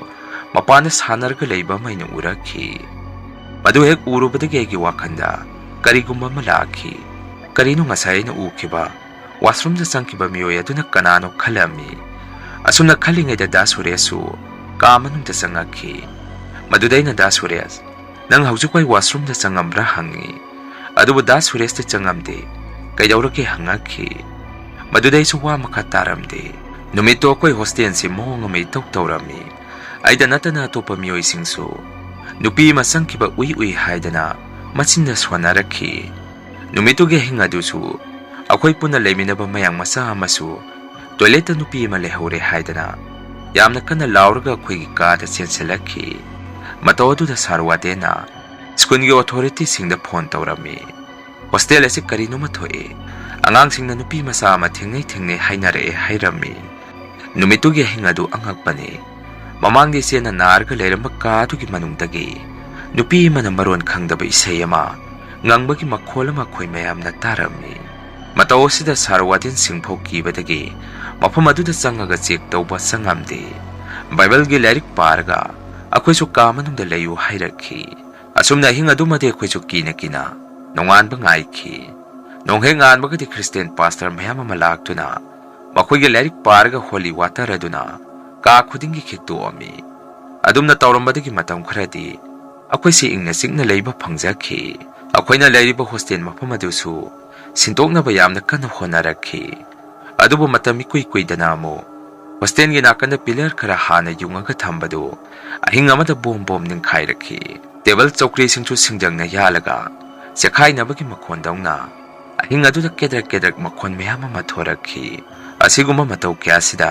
ꯃꯄꯥꯟꯗ ꯁꯥꯟꯅꯔꯒ ꯂꯩꯕ ꯑꯃ ꯑꯩꯅ ꯎꯔꯛꯈꯤ꯫ ꯃꯗꯨ ꯍꯦꯛ ꯎꯔꯨꯕꯗꯒꯤ ꯑꯩꯒꯤ ꯋꯥꯈꯜꯗ ꯀꯔꯤꯒꯨꯝꯕ ꯑꯃ ꯂꯥꯛꯈꯤ꯫ ꯀꯔꯤꯅꯣ ꯉꯁꯥꯏ ꯑꯩꯅ ꯎꯈꯤꯕ ꯋꯥꯁꯔꯨꯝꯗ ꯆꯪꯈꯤꯕ ꯃꯤꯑꯣꯏ ꯑꯗꯨꯅ ꯀꯅꯥꯅꯣ ꯈꯜꯂꯝꯃꯤ꯫ ꯑꯁꯨꯝꯅ ꯈꯜꯂꯤꯉꯩꯗ ꯗꯥ ꯁꯨꯔꯦꯁꯁꯨ ꯀꯥ ꯃꯅꯨꯡꯗ ꯆꯪꯉꯛꯈꯤ꯫ ꯃꯗꯨꯗ ꯑꯩꯅ ꯗꯥ ꯁꯨꯔꯦꯁ, "ꯅꯪ ꯍꯧꯖꯤꯛꯋꯥꯏ ꯋꯥꯁꯔꯨꯝꯗ ꯆꯪꯉꯝꯕ꯭ꯔꯥ?" ꯍꯪꯉꯤ꯫ ꯑꯗꯨꯕꯨ ꯗꯥ ꯁꯨꯔꯦꯁꯇꯤ ꯆꯪꯉꯝꯗꯦ꯫ "ꯀꯩꯗꯧꯔꯒꯦ?" ꯍꯪꯉꯛꯈꯤ꯫ ꯃꯗꯨꯗ ꯑꯩꯁꯨ ꯋꯥ ꯃꯈꯥ ꯇꯥꯔꯝꯗꯦ꯫ ꯅꯨꯃꯤꯠꯇꯣ ꯑꯩꯈꯣꯏ ꯍꯣꯁꯇꯦꯜꯁꯤ ꯃꯑꯣꯡ ꯑꯃ ꯏꯇꯧ ꯇꯧꯔꯝꯃꯤ꯫ ꯑꯩꯗ ꯅꯠꯇꯅ ꯑꯇꯣꯞꯄ ꯃꯤꯑꯣꯏꯁꯤꯡꯁꯨ ꯅꯨꯄꯤ ꯑꯃ ꯆꯪꯈꯤꯕ ꯎꯏ ꯎꯏ ꯍꯥꯏꯗꯅ ꯃꯆꯤꯟꯗ ꯁꯣꯟꯅꯔꯛꯈꯤ꯫ ꯅꯨꯃꯤꯠꯇꯨꯒꯤ ꯑꯍꯤꯡ ꯑꯗꯨꯁꯨ ꯑꯩꯈꯣꯏ ꯄꯨꯟꯅ ꯂꯩꯃꯤꯟꯅꯕ ꯃꯌꯥꯡ ꯃꯆꯥ ꯑꯃꯁꯨ ꯇꯣꯏꯂꯦꯠꯇ ꯅꯨꯄꯤ ꯑꯃ ꯂꯩꯍꯧꯔꯦ ꯍꯥꯏꯗꯅ ꯌꯥꯝꯅ ꯀꯟꯅ ꯂꯥꯎꯔꯒ ꯑꯩꯈꯣꯏꯒꯤ ꯀꯥꯗ ꯆꯦꯟꯁꯤꯜꯂꯛꯈꯤ꯫ ꯃꯇꯧ ꯑꯗꯨꯗ ꯁꯥꯔ ꯋꯥꯗꯦꯟꯅ ꯁ꯭ꯀꯨꯜꯒꯤ ꯑꯣꯊꯣꯔꯤꯇꯤꯁꯤꯡꯗ ꯐꯣꯟ ꯇꯧꯔꯝꯃꯤ꯫ "ꯍꯣꯁꯇꯦꯜ ꯑꯁꯤ ꯀꯔꯤꯅꯣꯃ ꯊꯣꯛꯑꯦ, ꯑꯉꯥꯡꯁꯤꯡꯅ ꯅꯨꯄꯤ ꯃꯆꯥ ꯑꯃ ꯊꯦꯡꯅꯩ ꯊꯦꯡꯅꯩ ꯍꯥꯏꯅꯔꯛꯑꯦ" ꯍꯥꯏꯔꯝꯃꯤ꯫ ꯅꯨꯃꯤꯠꯇꯨꯒꯤ ꯑꯍꯤꯡ ꯑꯗꯨ ꯑꯉꯛꯄꯅꯤ꯫ ꯃꯃꯥꯡꯗ ꯏꯆꯦꯅ ꯅꯥꯔꯒ ꯂꯩꯔꯝꯕ ꯀꯥ ꯑꯗꯨꯒꯤ ꯃꯅꯨꯡꯗꯒꯤ ꯅꯨꯄꯤ ꯑꯃꯅ ꯃꯔꯣꯟ ꯈꯪꯗꯕ ꯏꯁꯩ ꯑꯃ ꯉꯪꯕꯒꯤ ꯃꯈꯣꯜ ꯑꯃ ꯑꯩꯈꯣꯏ ꯃꯌꯥꯝꯅ ꯇꯥꯔꯝꯃꯤ꯫ ꯃꯇꯧ ꯑꯁꯤꯗ ꯁꯥꯔ ꯋꯥꯗꯦꯟꯁꯤꯡ ꯐꯥꯎ ꯀꯤꯕꯗꯒꯤ ꯃꯐꯝ ꯑꯗꯨꯗ ꯆꯪꯉꯒ ꯆꯦꯛ ꯇꯧꯕ ꯆꯪꯉꯝꯗꯦ꯫ ꯕꯥꯏꯕꯜꯒꯤ ꯂꯥꯏꯔꯤꯛ ꯄꯥꯔꯒ ꯑꯩꯈꯣꯏꯁꯨ ꯀꯥ ꯃꯅꯨꯡꯗ ꯂꯩꯌꯨ ꯍꯥꯏꯔꯛꯈꯤ꯫ ꯑꯁꯨꯝꯅ ꯑꯍꯤꯡ ꯑꯗꯨꯃꯗꯤ ꯑꯩꯈꯣꯏꯁꯨ ꯀꯤꯅ ꯀꯤꯅ ꯅꯣꯡꯉꯥꯟꯕ ꯉꯥꯏꯈꯤ꯫ ꯅꯣꯡꯍꯦꯛ ꯉꯥꯟꯕꯒꯗꯤ ꯈ꯭ꯔꯤꯁꯇꯤꯌꯥꯟ ꯄꯥꯁꯇꯔ ꯃꯌꯥꯝ ꯑꯃ ꯂꯥꯛꯇꯨꯅ ꯃꯈꯣꯏꯒꯤ ꯂꯥꯏꯔꯤꯛ ꯄꯥꯔꯒ ꯍꯣꯂꯤ ꯋꯥꯇꯔ ꯑꯗꯨꯅ ꯀꯥ ꯈꯨꯗꯤꯡꯒꯤ ꯈꯤꯛꯇꯣꯛꯑꯝꯃꯤ꯫ ꯑꯗꯨꯝꯅ ꯇꯧꯔꯝꯕꯗꯒꯤ ꯃꯇꯝ ꯈꯔꯗꯤ ꯑꯩꯈꯣꯏꯁꯤ ꯏꯪꯅ ꯆꯤꯛꯅ ꯂꯩꯕ ꯐꯪꯖꯈꯤ꯫ ꯑꯩꯈꯣꯏꯅ ꯂꯩꯔꯤꯕ ꯍꯣꯁꯇꯦꯜ ꯃꯐꯝ ꯑꯗꯨꯁꯨ ꯁꯤꯟꯗꯣꯛꯅꯕ ꯌꯥꯝꯅ ꯀꯟꯅ ꯍꯣꯠꯅꯔꯛꯈꯤ꯫ ꯑꯗꯨꯕꯨ ꯃꯇꯝ ꯏꯀꯨꯏ ꯀꯨꯏꯗꯅ ꯑꯃꯨꯛ ꯍꯣꯁꯇꯦꯜꯒꯤ ꯅꯥꯀꯟꯗ ꯄꯤꯂꯔ ꯈꯔ ꯍꯥꯟꯅ ꯌꯨꯡꯉꯒ ꯊꯝꯕꯗꯨ ꯑꯍꯤꯡ ꯑꯃꯗ ꯕꯣꯝ ꯕꯣꯝ ꯅꯤꯡꯈꯥꯏꯔꯛꯈꯤ꯫ ꯇꯦꯕꯜ ꯆꯧꯀ꯭ꯔꯤꯁꯤꯡꯁꯨ ꯁꯤꯡꯖꯪꯅ ꯌꯥꯜꯂꯒ ꯆꯦꯈꯥꯏꯅꯕꯒꯤ ꯃꯈꯣꯟꯗꯧꯅ ꯑꯍꯤꯡ ꯑꯗꯨꯗ ꯀꯦꯗ꯭ꯔꯛ ꯀꯦꯗ꯭ꯔꯛ ꯃꯈꯣꯟ ꯃꯌꯥꯝ ꯑꯃ ꯊꯣꯔꯛꯈꯤ꯫ ꯑꯁꯤꯒꯨꯝꯕ ꯃꯇꯧ ꯀꯌꯥꯁꯤꯗ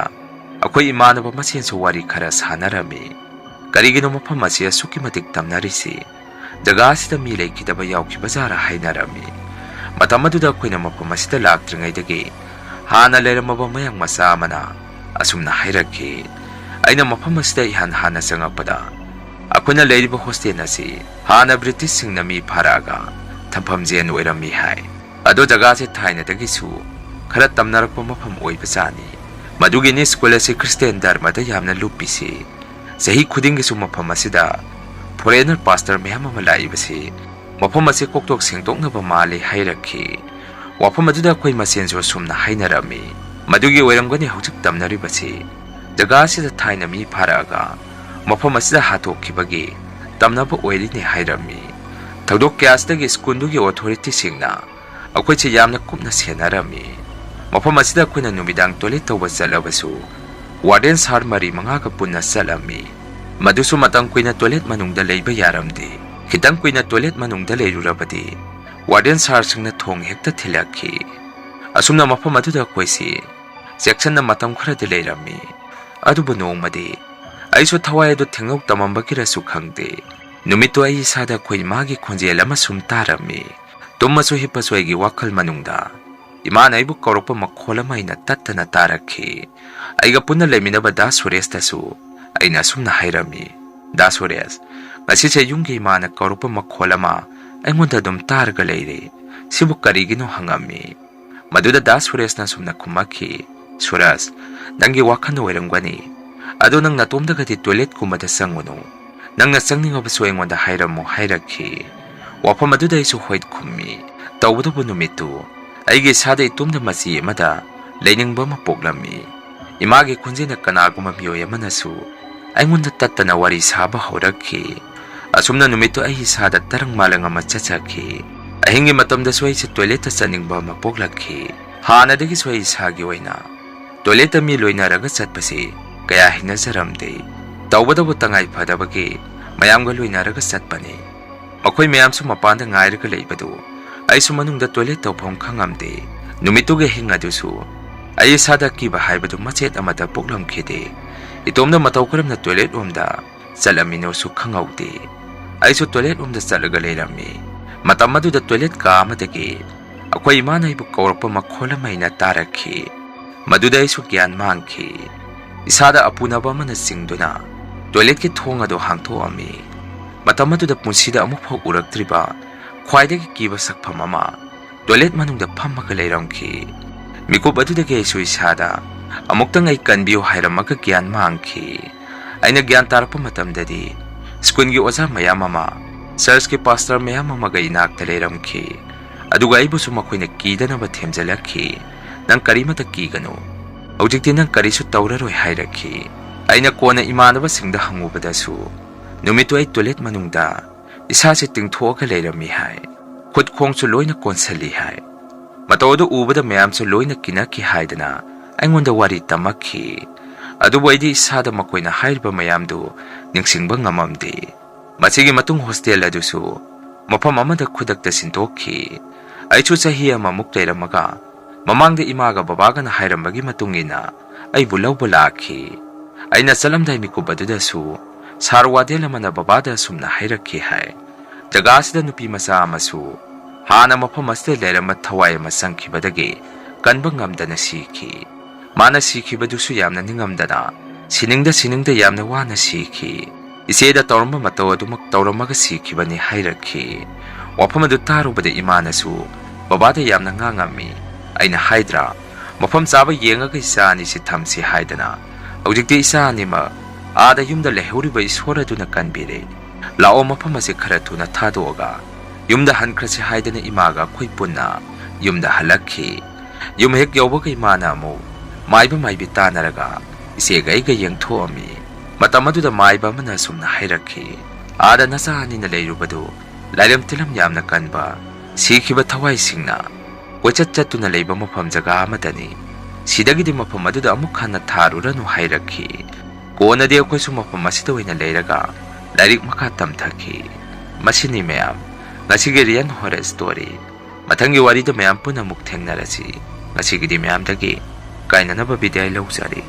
ꯑꯩꯈꯣꯏ ꯏꯃꯥꯟꯅꯕ ꯃꯁꯦꯟꯁꯨ ꯋꯥꯔꯤ ꯈꯔ ꯁꯥꯟꯅꯔꯝꯃꯤ꯫ "ꯀꯔꯤꯒꯤꯅꯣ ꯃꯐꯝ ꯑꯁꯤ ꯑꯁꯨꯛꯀꯤ ꯃꯇꯤꯛ ꯇꯝꯅꯔꯤꯁꯤ? ꯖꯒꯥ ꯑꯁꯤꯗ ꯃꯤ ꯂꯩꯈꯤꯗꯕ ꯌꯥꯎꯈꯤꯕ ꯖꯥꯔꯥ?" ꯍꯥꯏꯅꯔꯝꯃꯤ꯫ ꯃꯇꯝ ꯑꯗꯨꯗ ꯑꯩꯈꯣꯏꯅ ꯃꯐꯝ ꯑꯁꯤꯗ ꯂꯥꯛꯇ꯭ꯔꯤꯉꯩꯗꯒꯤ ꯍꯥꯟꯅ ꯂꯩꯔꯝꯃꯕ ꯃꯌꯥꯡ ꯃꯆꯥ ꯑꯃꯅ ꯑꯁꯨꯝꯅ ꯍꯥꯏꯔꯛꯈꯤ, "ꯑꯩꯅ ꯃꯐꯝ ꯑꯁꯤꯗ ꯏꯍꯥꯟ ꯍꯥꯟꯅ ꯆꯪꯉꯛꯄꯗ ꯑꯩꯈꯣꯏꯅ ꯂꯩꯔꯤꯕ ꯍꯣꯁꯇꯦꯜ ꯑꯁꯤ ꯍꯥꯟꯅ ꯕ꯭ꯔꯤꯇꯤꯁꯁꯤꯡꯅ ꯃꯤ ꯐꯥꯔꯛꯑꯒ ꯊꯝꯐꯝ ꯖꯦꯟ ꯑꯣꯏꯔꯝꯃꯤ" ꯍꯥꯏ꯫ ꯑꯗꯣ ꯖꯒꯥꯁꯦ ꯊꯥꯏꯅꯗꯒꯤꯁꯨ ꯈꯔ ꯇꯝꯅꯔꯛꯄ ꯃꯐꯝ ꯑꯣꯏꯕꯖꯥꯠꯅꯤ꯫ ꯃꯗꯨꯒꯤꯅꯤ ꯁ꯭ꯀꯨꯜ ꯑꯁꯤ ꯈ꯭ꯔꯤꯁꯇꯤꯌꯥꯟ ꯙꯔꯃꯗ ꯌꯥꯝꯅ ꯂꯨꯞꯄꯤꯁꯤ꯫ ꯆꯍꯤ ꯈꯨꯗꯤꯡꯒꯤꯁꯨ ꯃꯐꯝ ꯑꯁꯤꯗ ꯐꯣꯔꯦꯅꯔ ꯄꯥꯁꯇꯔ ꯃꯌꯥꯝ ꯑꯃ ꯂꯥꯛꯏꯕꯁꯤ ꯃꯐꯝ ꯑꯁꯤ ꯀꯣꯛꯊꯣꯛ ꯁꯦꯡꯗꯣꯛꯅꯕ ꯃꯥꯜꯂꯤ ꯍꯥꯏꯔꯛꯈꯤ꯫ ꯋꯥꯐꯝ ꯑꯗꯨꯗ ꯑꯩꯈꯣꯏ ꯃꯁꯦꯟꯁꯨ ꯑꯁꯨꯝꯅ ꯍꯥꯏꯅꯔꯝꯃꯤ, "ꯃꯗꯨꯒꯤ ꯑꯣꯏꯔꯝꯒꯅꯤ ꯍꯧꯖꯤꯛ ꯇꯝꯅꯔꯤꯕꯁꯤ꯫ ꯖꯒꯥ ꯑꯁꯤꯗ ꯊꯥꯏꯅ ꯃꯤ ꯐꯥꯔꯛꯑꯒ ꯃꯐꯝ ꯑꯁꯤꯗ ꯍꯥꯠꯇꯣꯛꯈꯤꯕꯒꯤ ꯇꯝꯅꯕ ꯑꯣꯏꯔꯤꯅꯦ" ꯍꯥꯏꯔꯝꯃꯤ꯫ ꯊꯧꯗꯣꯛ ꯀꯌꯥꯁꯤꯗꯒꯤ ꯁ꯭ꯀꯨꯜꯗꯨꯒꯤ ꯑꯣꯊꯣꯔꯤꯇꯤꯁꯤꯡꯅ ꯑꯩꯈꯣꯏꯁꯤ ꯌꯥꯝꯅ ꯀꯨꯞꯅ ꯁꯦꯟꯅꯔꯝꯃꯤ꯫ ꯃꯐꯝ ꯑꯁꯤꯗ ꯑꯩꯈꯣꯏꯅ ꯅꯨꯃꯤꯗꯥꯡ ꯇꯣꯏꯂꯦꯠ ꯇꯧꯕ ꯆꯠꯂꯕꯁꯨ ꯋꯥꯔꯗꯦꯟ ꯁꯥꯔ ꯃꯔꯤ ꯃꯉꯥꯒ ꯄꯨꯟꯅ ꯆꯠꯂꯝꯃꯤ꯫ ꯃꯗꯨꯁꯨ ꯃꯇꯝ ꯀꯨꯏꯅ ꯇꯣꯏꯂꯦꯠ ꯃꯅꯨꯡꯗ ꯂꯩꯕ ꯌꯥꯔꯝꯗꯦ꯫ ꯈꯤꯇꯪ ꯀꯨꯏꯅ ꯇꯣꯏꯂꯦꯠ ꯃꯅꯨꯡꯗ ꯂꯩꯔꯨꯔꯕꯗꯤ ꯋꯥꯔꯗꯦꯟ ꯁꯥꯔꯁꯤꯡꯅ ꯊꯣꯡ ꯍꯦꯛꯇ ꯊꯤꯜꯂꯛꯈꯤ꯫ ꯑꯁꯨꯝꯅ ꯃꯐꯝ ꯑꯗꯨꯗ ꯑꯩꯈꯣꯏꯁꯤ ꯆꯦꯛꯁꯤꯟꯅ ꯃꯇꯝ ꯈꯔꯗꯤ ꯂꯩꯔꯝꯃꯤ꯫ ꯑꯗꯨꯕꯨ ꯅꯣꯡꯃꯗꯤ ꯑꯩꯁꯨ ꯊꯋꯥꯏ ꯑꯗꯨ ꯊꯦꯡꯅꯧ ꯇꯝꯃꯝꯕꯒꯤꯔꯁꯨ ꯈꯪꯗꯦ, ꯅꯨꯃꯤꯠꯇꯨ ꯑꯩ ꯏꯁꯥꯗ ꯑꯩꯈꯣꯏ ꯏꯃꯥꯒꯤ ꯈꯣꯟꯖꯦꯜ ꯑꯃ ꯁꯨꯝ ꯇꯥꯔꯝꯃꯤ꯫ ꯇꯨꯝꯃꯁꯨ ꯍꯤꯞꯄꯁꯨ ꯑꯩꯒꯤ ꯋꯥꯈꯜ ꯃꯅꯨꯡꯗ ꯏꯃꯥꯅ ꯑꯩꯕꯨ ꯀꯧꯔꯛꯄ ꯃꯈꯣꯜ ꯑꯃ ꯑꯩꯅ ꯇꯠꯇꯅ ꯇꯥꯔꯛꯈꯤ꯫ ꯑꯩꯒ ꯄꯨꯟꯅ ꯂꯩꯃꯤꯟꯅꯕ ꯗꯥ ꯁꯨꯔꯦꯁꯇꯁꯨ ꯑꯩꯅ ꯑꯁꯨꯝꯅ ꯍꯥꯏꯔꯝꯃꯤ, "ꯗꯥ ꯁꯨꯔꯦꯁ, ꯉꯁꯤꯁꯦ ꯌꯨꯝꯒꯤ ꯏꯃꯥꯅ ꯀꯧꯔꯛꯄ ꯃꯈꯣꯜ ꯑꯃ ꯑꯩꯉꯣꯟꯗ ꯑꯗꯨꯝ ꯇꯥꯔꯒ ꯂꯩꯔꯦ꯫ ꯁꯤꯕꯨ ꯀꯔꯤꯒꯤꯅꯣ?" ꯍꯪꯉꯝꯃꯤ꯫ ꯃꯗꯨꯗ ꯗꯥ ꯁꯨꯔꯦꯁꯅ ꯑꯁꯨꯝꯅ ꯈꯨꯝꯃꯛꯈꯤ, "ꯁꯨꯔꯖ, ꯅꯪꯒꯤ ꯋꯥꯈꯜꯅ ꯑꯣꯏꯔꯝꯒꯅꯤ꯫ ꯑꯗꯣ ꯅꯪ ꯅꯇꯣꯝꯗꯒꯗꯤ ꯇꯣꯏꯂꯦꯠꯀꯨꯝꯕꯗ ꯆꯪꯉꯨꯅꯨ꯫ ꯅꯪꯅ ꯆꯪꯅꯤꯡꯉꯕꯁꯨ ꯑꯩꯉꯣꯟꯗ ꯍꯥꯏꯔꯝꯃꯨ" ꯍꯥꯏꯔꯛꯈꯤ꯫ ꯋꯥꯐꯝ ꯑꯗꯨꯗ ꯑꯩꯁꯨ ꯍꯣꯏ ꯈꯨꯝꯃꯤ꯫ ꯇꯧꯕꯇꯕꯨ ꯅꯨꯃꯤꯠꯇꯨ ꯑꯩꯒꯤ ꯏꯁꯥꯗ ꯏꯇꯣꯝꯗ ꯃꯆꯤ ꯑꯃꯗ ꯂꯩꯅꯤꯡꯕ ꯑꯃ ꯄꯣꯛꯂꯝꯃꯤ꯫ ꯏꯃꯥꯒꯤ ꯈꯣꯟꯖꯦꯜꯅ ꯀꯅꯥꯒꯨꯝꯕ ꯃꯤꯑꯣꯏ ꯑꯃꯅꯁꯨ ꯑꯩꯉꯣꯟꯗ ꯇꯠꯇꯅ ꯋꯥꯔꯤ ꯁꯥꯕ ꯍꯧꯔꯛꯈꯤ꯫ ꯑꯁꯨꯝꯅ ꯅꯨꯃꯤꯠꯇꯨ ꯑꯩ ꯏꯁꯥꯗ ꯇꯔꯪ ꯃꯥꯂꯪ ꯑꯃ ꯆꯠꯆꯈꯤ꯫ ꯑꯍꯤꯡꯒꯤ ꯃꯇꯝꯗꯁꯨ ꯑꯩꯁꯦ ꯇꯣꯏꯂꯦꯠꯇ ꯆꯠꯅꯤꯡꯕ ꯑꯃ ꯄꯣꯛꯂꯛꯈꯤ꯫ ꯍꯥꯟꯅꯗꯒꯤꯁꯨ ꯑꯩ ꯏꯁꯥꯒꯤ ꯑꯣꯏꯅ ꯇꯣꯏꯂꯦꯠꯇ ꯃꯤ ꯂꯣꯏꯅꯔꯒ ꯆꯠꯄꯁꯤ ꯀꯌꯥ ꯍꯩꯅꯖꯔꯝꯗꯦ꯫ ꯇꯧꯕꯇꯕꯨ ꯇꯉꯥꯏ ꯐꯗꯕꯒꯤ ꯃꯌꯥꯝꯒ ꯂꯣꯏꯅꯔꯒ ꯆꯠꯄꯅꯤ꯫ ꯃꯈꯣꯏ ꯃꯌꯥꯝꯁꯨ ꯃꯄꯥꯟꯗ ꯉꯥꯏꯔꯒ ꯂꯩꯕꯗꯨ ꯑꯩꯁꯨ ꯃꯅꯨꯡꯗ ꯇꯣꯏꯂꯦꯠ ꯇꯧꯐꯝ ꯈꯪꯉꯝꯗꯦ꯫ ꯅꯨꯃꯤꯠꯇꯨꯒꯤ ꯑꯍꯤꯡ ꯑꯗꯨꯁꯨ ꯑꯩ ꯏꯁꯥꯗ ꯑꯀꯤꯕ ꯍꯥꯏꯕꯗꯨ ꯃꯆꯦꯠ ꯑꯃꯠꯇ ꯄꯣꯛꯂꯝꯈꯤꯗꯦ꯫ ꯏꯇꯣꯝꯗ ꯃꯇꯧ ꯀꯔꯝꯅ ꯇꯣꯏꯂꯦꯠ ꯔꯣꯝꯗ ꯆꯠꯂꯝꯃꯤꯅꯣꯁꯨ ꯈꯪꯍꯧꯗꯦ꯫ ꯑꯩꯁꯨ ꯇꯣꯏꯂꯦꯠ ꯔꯣꯝꯗ ꯆꯠꯂꯒ ꯂꯩꯔꯝꯃꯤ꯫ ꯃꯇꯝ ꯑꯗꯨꯗ ꯇꯣꯏꯂꯦꯠ ꯀꯥ ꯑꯃꯗꯒꯤ ꯑꯩꯈꯣꯏ ꯏꯃꯥꯅ ꯑꯩꯕꯨ ꯀꯧꯔꯛꯄ ꯃꯈꯣꯜ ꯑꯃ ꯑꯩꯅ ꯇꯥꯔꯛꯈꯤ꯫ ꯃꯗꯨꯗ ꯑꯩꯁꯨ ꯒ꯭ꯌꯥꯟ ꯃꯥꯡꯈꯤ꯫ ꯏꯁꯥꯗ ꯑꯄꯨꯅꯕ ꯑꯃꯅ ꯆꯤꯡꯗꯨꯅ ꯇꯣꯏꯂꯦꯠꯀꯤ ꯊꯣꯡ ꯑꯗꯨ ꯍꯥꯡꯗꯣꯛꯑꯝꯃꯤ꯫ ꯃꯇꯝ ꯑꯗꯨꯗ ꯄꯨꯟꯁꯤꯗ ꯑꯃꯨꯛꯐꯥꯎ ꯎꯔꯛꯇ꯭ꯔꯤꯕ ꯈ꯭ꯋꯥꯏꯗꯒꯤ ꯀꯤꯕ ꯁꯛꯐꯝ ꯑꯃ ꯇꯣꯏꯂꯦꯠ ꯃꯅꯨꯡꯗ ꯐꯝꯃꯒ ꯂꯩꯔꯝꯈꯤ꯫ ꯃꯤꯀꯨꯞ ꯑꯗꯨꯗꯒꯤ ꯑꯩꯁꯨ ꯏꯁꯥꯗ ꯑꯃꯨꯛꯇꯪ ꯑꯩ ꯀꯟꯕꯤꯌꯨ ꯍꯥꯏꯔꯝꯃꯒ ꯒ꯭ꯌꯥꯟ ꯃꯥꯡꯈꯤ꯫ ꯑꯩꯅ ꯒ꯭ꯌꯥꯟ ꯇꯥꯔꯛꯄ ꯃꯇꯝꯗꯗꯤ ꯁ꯭ꯀꯨꯜꯒꯤ ꯑꯣꯖꯥ ꯃꯌꯥꯝ ꯑꯃ, ꯆꯔꯆꯀꯤ ꯄꯥꯁꯇꯔ ꯃꯌꯥꯝ ꯑꯃꯒ ꯏꯅꯥꯛꯇ ꯂꯩꯔꯝꯈꯤ꯫ ꯑꯗꯨꯒ ꯑꯩꯕꯨꯁꯨ ꯃꯈꯣꯏꯅ ꯀꯤꯗꯅꯕ ꯊꯦꯝꯖꯤꯜꯂꯛꯈꯤ꯫ "ꯅꯪ ꯀꯔꯤꯃꯠꯇ ꯀꯤꯒꯅꯨ꯫ ꯍꯧꯖꯤꯛꯇꯤ ꯅꯪ ꯀꯔꯤꯁꯨ ꯇꯧꯔꯔꯣꯏ" ꯍꯥꯏꯔꯛꯈꯤ꯫ ꯑꯩꯅ ꯀꯣꯟꯅ ꯏꯃꯥꯟꯅꯕꯁꯤꯡꯗ ꯍꯪꯉꯨꯕꯗꯁꯨ ꯅꯨꯃꯤꯠꯇꯨ ꯑꯩ ꯇꯣꯏꯂꯦꯠ ꯃꯅꯨꯡꯗ ꯏꯁꯥꯁꯦ ꯇꯤꯡꯊꯣꯛꯑꯒ ꯂꯩꯔꯝꯃꯤ ꯍꯥꯏ꯫ ꯈꯨꯠ ꯈꯣꯡꯁꯨ ꯂꯣꯏꯅ ꯀꯣꯟꯁꯤꯜꯂꯤ ꯍꯥꯏ꯫ ꯃꯇꯧ ꯑꯗꯨ ꯎꯕꯗ ꯃꯌꯥꯝꯁꯨ ꯂꯣꯏꯅ ꯀꯤꯅꯈꯤ ꯍꯥꯏꯗꯅ ꯑꯩꯉꯣꯟꯗ ꯋꯥꯔꯤ ꯇꯝꯃꯛꯈꯤ꯫ ꯑꯗꯨꯕꯨ ꯑꯩꯗꯤ ꯏꯁꯥꯗ ꯃꯈꯣꯏꯅ ꯍꯥꯏꯔꯤꯕ ꯃꯌꯥꯝꯗꯨ ꯅꯤꯡꯁꯤꯡꯕ ꯉꯝꯃꯝꯗꯦ꯫ ꯃꯁꯤꯒꯤ ꯃꯇꯨꯡ ꯍꯣꯁꯇꯦꯜ ꯑꯗꯨꯁꯨ ꯃꯐꯝ ꯑꯃꯗ ꯈꯨꯗꯛꯇ ꯁꯤꯟꯗꯣꯛꯈꯤ꯫ ꯑꯩꯁꯨ ꯆꯍꯤ ꯑꯃꯃꯨꯛ ꯂꯩꯔꯝꯃꯒ ꯃꯃꯥꯡꯗ ꯏꯃꯥꯒ ꯕꯕꯥꯒꯅ ꯍꯥꯏꯔꯝꯕꯒꯤ ꯃꯇꯨꯡ ꯏꯟꯅ ꯑꯩꯕꯨ ꯂꯧꯕ ꯂꯥꯛꯈꯤ꯫ ꯑꯩꯅ ꯆꯠꯂꯝꯗꯥꯏ ꯃꯤꯀꯨꯞ ꯑꯗꯨꯗꯁꯨ ꯁꯥꯔ ꯋꯥꯗꯦꯜ ꯑꯃꯅ ꯕꯕꯥꯗ ꯑꯁꯨꯝꯅ ꯍꯥꯏꯔꯛꯈꯤ ꯍꯥꯏ, "ꯖꯒꯥ ꯑꯁꯤꯗ ꯅꯨꯄꯤ ꯃꯆꯥ ꯑꯃꯁꯨ ꯍꯥꯟꯅ ꯃꯐꯝ ꯑꯁꯤꯗ ꯂꯩꯔꯝꯕ ꯊꯋꯥꯏ ꯑꯃ ꯆꯪꯈꯤꯕꯗꯒꯤ ꯀꯟꯕ ꯉꯝꯗꯅ ꯁꯤꯈꯤ꯫ ꯃꯥꯅ ꯁꯤꯈꯤꯕꯗꯨꯁꯨ ꯌꯥꯝꯅ ꯅꯤꯡꯉꯝꯗꯅ, ꯁꯤꯅꯤꯡꯗ ꯁꯤꯅꯤꯡꯗ ꯌꯥꯝꯅ ꯋꯥꯅ ꯁꯤꯈꯤ꯫ ꯏꯆꯦꯗ ꯇꯧꯔꯝꯕ ꯃꯇꯧ ꯑꯗꯨꯃꯛ ꯇꯧꯔꯝꯃꯒ ꯁꯤꯈꯤꯕꯅꯤ" ꯍꯥꯏꯔꯛꯈꯤ꯫ ꯋꯥꯐꯝ ꯑꯗꯨ ꯇꯥꯔꯨꯕꯗ ꯏꯃꯥꯅꯁꯨ ꯕꯕꯥꯗ ꯌꯥꯝꯅ ꯉꯥꯡꯉꯝꯃꯤ꯫ ꯑꯩꯅ ꯍꯥꯏꯗ꯭ꯔꯥ, ꯃꯐꯝ ꯆꯥꯕ ꯌꯦꯡꯉꯒ ꯏꯆꯥ ꯑꯅꯤꯁꯤ ꯊꯝꯁꯤ ꯍꯥꯏꯗꯅ꯫ ꯍꯧꯖꯤꯛꯇꯤ ꯏꯆꯥ ꯑꯅꯤꯃꯛ ꯑꯥꯗ ꯌꯨꯝꯗ ꯂꯩꯍꯧꯔꯤꯕ ꯏꯁꯣꯔ ꯑꯗꯨꯅ ꯀꯟꯕꯤꯔꯦ꯫ ꯂꯥꯛꯑꯣ, ꯃꯐꯝ ꯑꯁꯤ ꯈꯔ ꯊꯨꯅ ꯊꯥꯗꯣꯛꯑꯒ ꯌꯨꯝꯗ ꯍꯟꯈ꯭ꯔꯁꯤ ꯍꯥꯏꯗꯅ ꯏꯃꯥꯒ ꯑꯩꯈꯣꯏ ꯄꯨꯟꯅ ꯌꯨꯝꯗ ꯍꯜꯂꯛꯈꯤ꯫ ꯌꯨꯝ ꯍꯦꯛ ꯌꯧꯕꯒ ꯏꯃꯥꯅ ꯑꯃꯨꯛ ꯃꯥꯏꯕ ꯃꯥꯏꯕꯤ ꯇꯥꯟꯅꯔꯒ ꯏꯆꯦꯒ ꯑꯩꯒ ꯌꯦꯡꯊꯣꯛꯑꯝꯃꯤ꯫ ꯃꯇꯝ ꯑꯗꯨꯗ ꯃꯥꯏꯕ ꯑꯃꯅ ꯑꯁꯨꯝꯅ ꯍꯥꯏꯔꯛꯈꯤ, "ꯑꯥꯗ ꯅꯆꯥ ꯑꯅꯤꯅ ꯂꯩꯔꯨꯕꯗꯨ ꯂꯥꯏꯔꯝ ꯇꯤꯂꯝ ꯌꯥꯝꯅ ꯀꯟꯕ, ꯁꯤꯈꯤꯕ ꯊꯋꯥꯏꯁꯤꯡꯅ ꯀꯣꯏꯆꯠ ꯆꯠꯇꯨꯅ ꯂꯩꯕ ꯃꯐꯝ ꯖꯒꯥ ꯑꯃꯗꯅꯤ꯫ ꯁꯤꯗꯒꯤꯗꯤ ꯃꯐꯝ ꯑꯗꯨꯗ ꯑꯃꯨꯛ ꯍꯟꯅ ꯊꯥꯔꯨꯔꯅꯨ" ꯍꯥꯏꯔꯛꯈꯤ꯫ ꯀꯣꯟꯅꯗꯤ ꯑꯩꯈꯣꯏꯁꯨ ꯃꯐꯝ ꯑꯁꯤꯗ ꯑꯣꯏꯅ ꯂꯩꯔꯒ ꯂꯥꯏꯔꯤꯛ ꯃꯈꯥ ꯇꯝꯊꯈꯤ꯫ ꯃꯁꯤꯅꯤ ꯃꯌꯥꯝ, ꯉꯁꯤꯒꯤ Real Horror Story꯫ ꯃꯊꯪꯒꯤ ꯋꯥꯔꯤꯗ ꯃꯌꯥꯝ ꯄꯨꯟꯅ ꯑꯃꯨꯛ ꯊꯦꯡꯅꯔꯁꯤ꯫ ꯉꯁꯤꯒꯤꯗꯤ ꯃꯌꯥꯝꯗꯒꯤ ꯀꯥꯏꯅꯅꯕ ꯕꯤꯗꯥꯏ ꯂꯧꯖꯔꯤ꯫